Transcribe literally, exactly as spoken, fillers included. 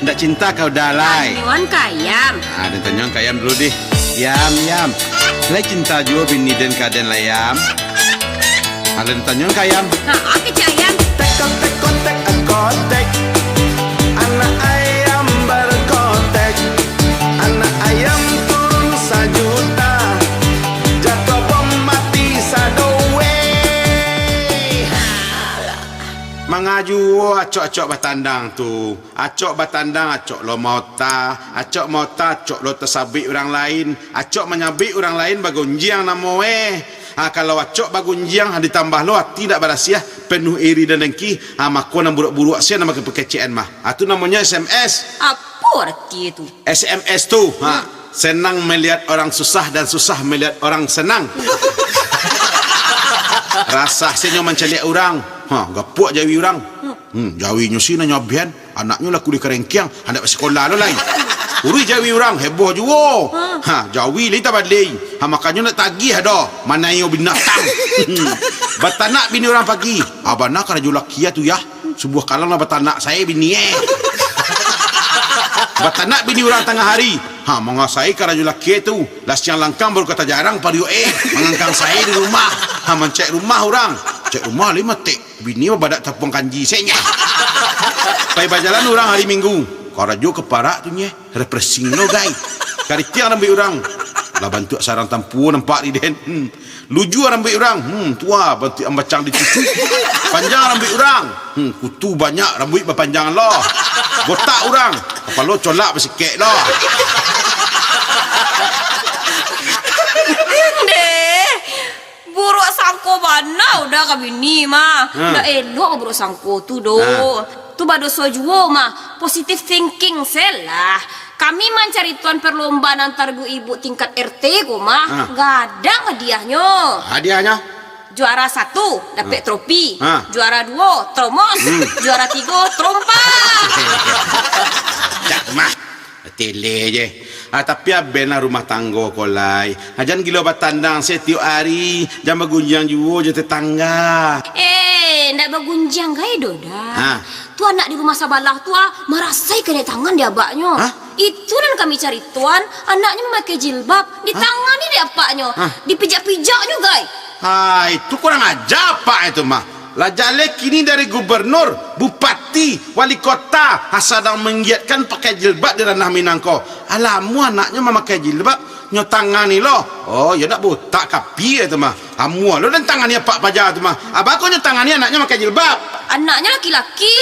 Ndak cinta ka uda lai. Tanyoan ka ayam. Ah, den tanyoan ka ayam dulu dih. Yam, yam. Lai cinta juo bini den ka den lai, yam? Ah, den tanyoan ka ayam. Ha, oke, cak ayam. Tekot, tekot, tek, kotek. Anak ayam berkotek. Anak ayam turun sajuta. Jatuh bom mati sadoe. Manga juo acok-acok batandang tu. Acok batandang, acok lo maota, acok maota, acok lo tasabik urang lain, acok manyabik urang lain bagunjiang namo eh. Ha, kalau acok bagunjiang, ha, ditambah lo ati ndak barasiah, penuh iri dan dengki, ha, mako nan buruak-buruak sia nan bakapakecekan mah. Ha, tu namonyo S M S. Apo arti tu? S M S tu, ha, senang melihat orang susah dan susah melihat orang senang. Rasah sia nyo mancaliak urang. Ha, gapuak jawi urang. Hmm, jawinyo si nan nyabian, anaknyo lah kuli karengkiang, handak basikola lo lai. Uruih jawi urang, heboh juo. Ha, jawi lai tabalei. Ha, makannyo nak tagih ado, manayo binatang. Batanak bini urang pagi. Ah, bana karajo laki ah tu yah. Subuah kalang lah batanak sae bini eh. Batanak bini urang tangah hari. Ha, mangasai karajo laki tu. Lah siang langkang baru kata jarang pariuk eh. Mangangkang sae di rumah. Ha, mancek rumah urang. Cek rumah lai matek. Bini babadak tapuang kanji, senyah. Pai bajalan urang hari Minggu. Karajo ka parak tu nyeh, refreshing lo, gai. Karitiang rambuik urang. Lah bantuak sarang tampua nampak di den. Hmm. Lujua rambuik urang. Hmm, tua bantuak ambacang di cucu. Panjang rambuik urang. Hmm, kutu banyak, rambuik bapanjang lo. Botak urang. Kapalo colak basikek lo. Deh. Buruak sangko bana uda ka bini mah. Ha. Ndak elok buruak sangko tu doh. Ha. Tu badoso juo mah. Positive thinking se lah. Kami mancaritoan perlombaan antar ibu-ibu tingkat R T ko mah. Ha. Gadang hadiahnyo. Hadiahnyo? Juara satu dapek, hmm, tropi. Ha. Juara duo tromos. Hmm. Juara tigo trompa. Cak mah. Tele je. Ah, tapi abenlah rumah tanggo ko lai. Ah, jan gilo batandang setiok ari, jan bagunjiang juo jo tetangga. Eh, ndak bagunjiang gai doh, Da. Ha. Tu anak di rumah sabalah tu, ah, marasai kanai tangan di abaknyo. Ha? Itu nan kami caritoan, anaknyo mamakai jilbab, ditangani di apaknyo, ha, dipijak-pijaknyo gai. Ha, itu kurang aja apak itu mah. Lah jaleh kini dari gubernur, bupati, wali kota, ha, sadang manggiatkan pakai jilbab di ranah Minang ko. Alah, amuah anaknyo mamakai jilbab, nyo tangani lo. Oh, yo nak botak kapi tu mah. Amuah lo den tangani apak paja tu mah. Abah ko nyo tangani anaknyo mamakai jilbab. Anaknyo laki-laki.